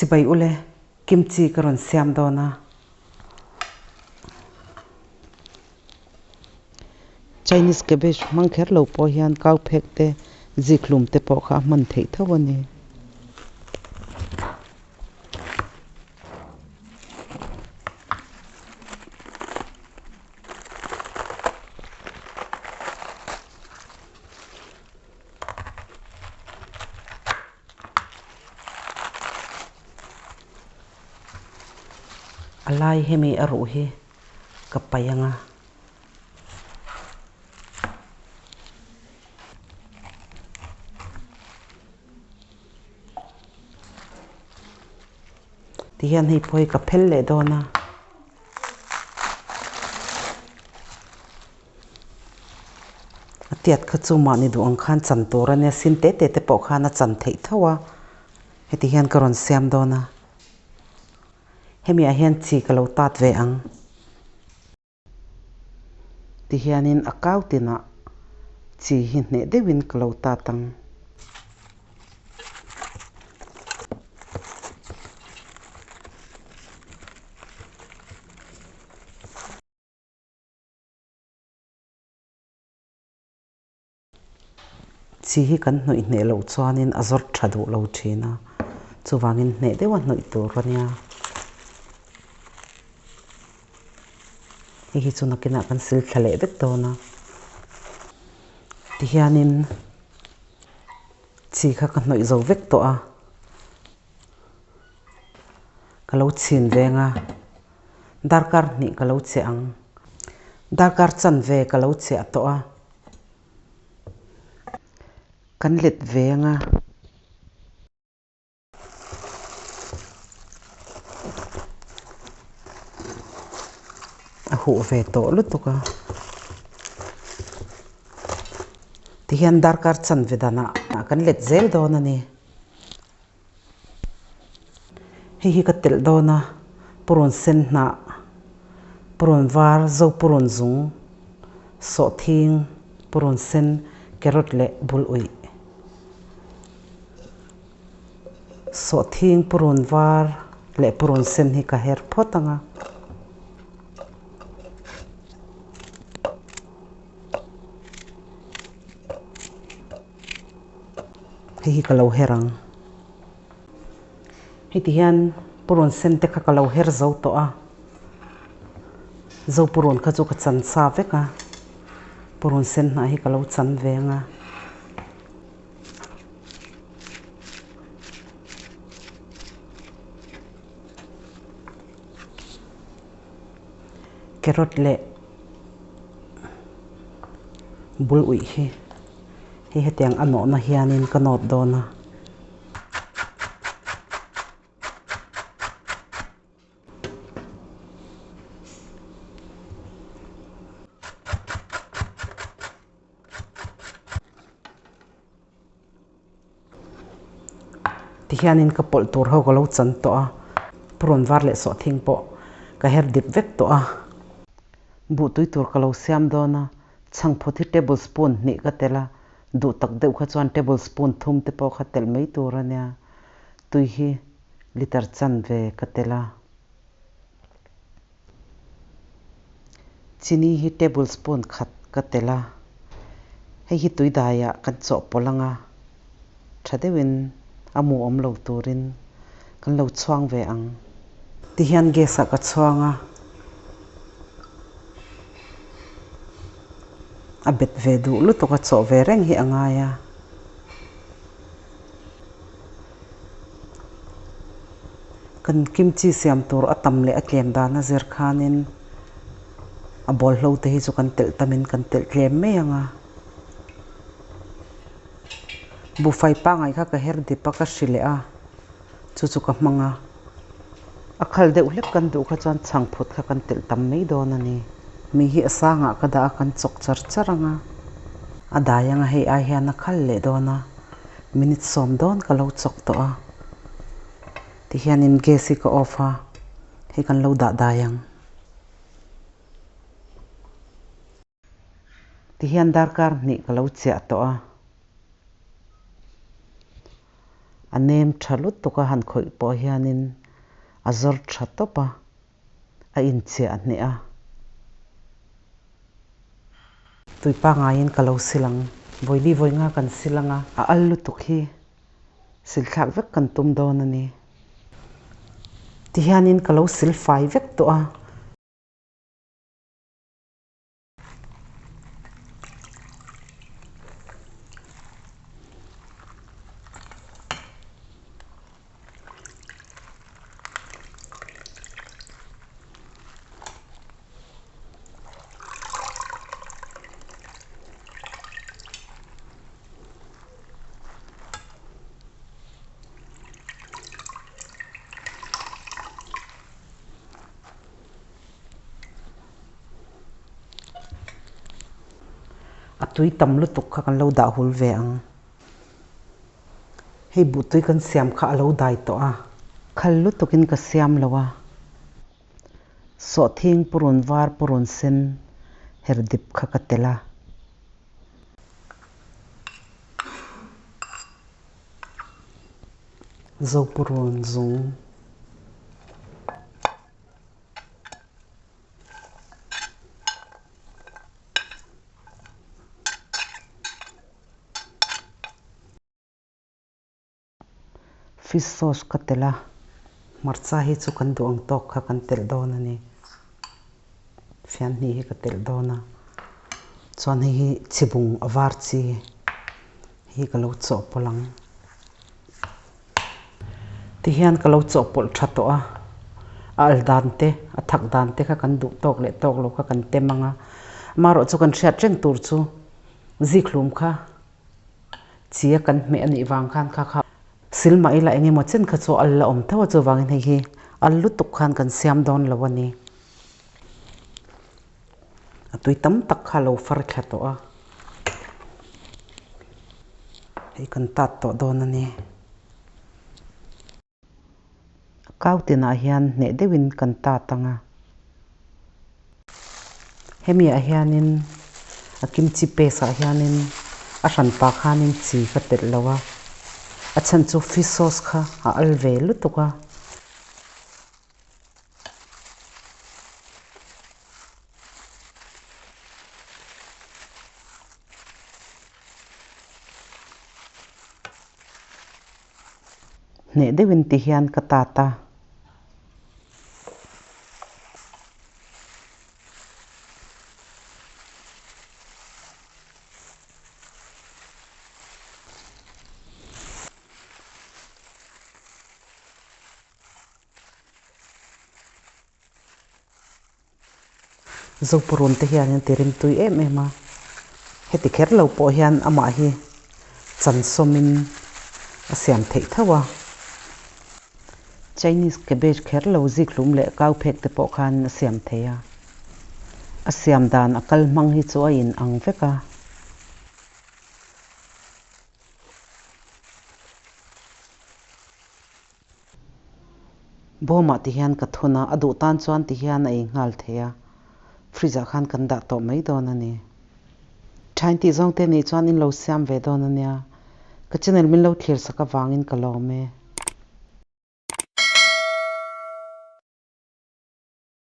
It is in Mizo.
Chibai ule, kimchi ka rawn siam dawn a. Chinese cabbage hmang kher lo pawh hian kau phek te, zikhlum te pawh kha a hman theih tho a ni. A lai hemi a ruh hi ka paih ang a. Tihian hei pawh hi ka phel leh dawn a. A tiat kha chu mahni duh ang khan chan tur a nia, sin te te te pawh khan a chan theih tho a, heti hian ka rawn siam dawn a, hemi ah hian chi ka lo tat ve ang ti hianin a kau tinah chi hi hneh deuhin ka lo tat ang. Chi hi kan hnawih hneh loh chuanin a zawrh tha duh lo thin a, chuvangin hneh deuha hnawih tur a nia. Hei hi chu nakinah kan sil thla leh vek dawn a, tihianin chi kha ka hnawih zo vek tawh a. Ka lo chhin veng a, darkar hnih ka lo che ang. Darkar chanve ka lo chiah tawh a, kan let veng a. A huh ve tawh lutuk a, tihian darkar chanve danah kan let zel dawn a ni. Hei hi ka telh dawn a, purun sen hnah, purun var, zo purun zung, sawhthing, purun sen, carrot leh bul uih. Sawhthing, purun var leh purun sen hi ka her phawt ang a. Hei hi ka lo her ang. Hei ti hian purun sen te kha ka lo her zo tawh a, zo purun kha chu ka chan sa vek a, purun sen hnah hi ka lo chan ve ang a. Carrot leh bul uih hi hei hetiang a nawhna hianin ka nawt dawn a. Tihianin ka pawlh tur ho ka lo chan tawh a, purun var leh sawhthing pawh ka her dip vek tawh a. Buh tui tur ka lo siam dawn a, chhangphut hi table spoon hnih ka telh a, duh tak deuh kha chuan table spoon thum te pawh kha telh mai tur a nia, tui hi liter chanve ka telh a. Chini hi table spoon khat ka telh a, hei hi tuidaiah kan chawhpawlh ang a, tha deuhin a mu awm lo turin kan lo chhuang ve ang. Tihian gas ah ka chhuang a, a bet ve duh lutuk a, chawh ve reng hi a ngai a. Kan kimchi siam tur a tam leh a tlem dan a zir khanin a bawlhlo te hi chu kan telh tamin kan telh tlem mai ang a. Buhfai pangngai kha ka her dip a ka hri leh a, chu chu ka hmang a. A khal deuh hlek kan duh kha chuan chhangphut kha kan telh tam mai dawn a ni. Mi hi a sangah ka dah a kan chawk char char ang a, a dai ang a hei ai hian a khal leh dawn a. Minute sawm dawn ka lo chawk tawh a, tihianin gas hi ka off a, hei kan lo dah dai ang. Tihian darkar hnih ka lo chiah tawh a, A nem tha lutuk a han khawih pawh hianin a zawr tha tawp a, a inchiah hneh a. Tui pangaiin ka lo sil ang. Vawili vawi nga kan sil ang a, a al lutuk hi sil thlak vek kan tum dawn a ni. Tihianin ka lo sil fai vek tawh a. A tui tam lutuk kha kan lo dah hul ve ang. Hei buhtui kan siam kha a lo dai tawh a. Khal lutukin ka siam lo a. Sawhthing purun var purun sen her dip kha ka telh a. Zo purun zung. Fish sauce ka telh a, hmarcha hi chu kan duh ang tawk kha kan telh dawn a ni. Fian hnih hi ka telh dawn a, chuan hei hi chhibung a var chi hi ka lo chawhpawlh ang. Tihian ka lo chawhpawlh tha tawh a, a al dan te, a thak dan te kha kan duh tawk leh tawk lo kha kan tem ang a, amaherawh chu kan hriat reng tur chu zikhlum kha chi a kan hmeh a nih vang khan kha kha sil mah ila eng emaw chen kha chu al la awm tho a, chuvangin hei hi al lutuk khan kan siam dawn lo a ni. A tui tam tak kha a lo far thla tawh a, hei kan tat tawh dawn a ni. A kau tinah hian hneh deuhin kan tat ang a. Hemi ah hianin a kimchi paste ah hianin a hran pa khanin chi ka telh lo a, a chhan chu fish sauce kha a al ve lutuk a. Hneh deuhin ti hian ka tat a. Zopurun te hian an ti rimtui em em a, heti kher lo pawh hian amah hi chansawmin a siam theih tho a. Chinese cabbage kher lo zikhlum leh kau phek te pawh khan a siam thei a, a siam dan a kal hmang hi chu a in ang vek a. Bawmah ti hian ka thun a, a duh tan chuan ti hian a ei nghal thei a, fridge ah khan kan dah tawh mai dawn a ni. Thain tih zawng te nih chuan in lo siam ve dawn a nia, ka channel min lo thlir sak avangin ka lawm e.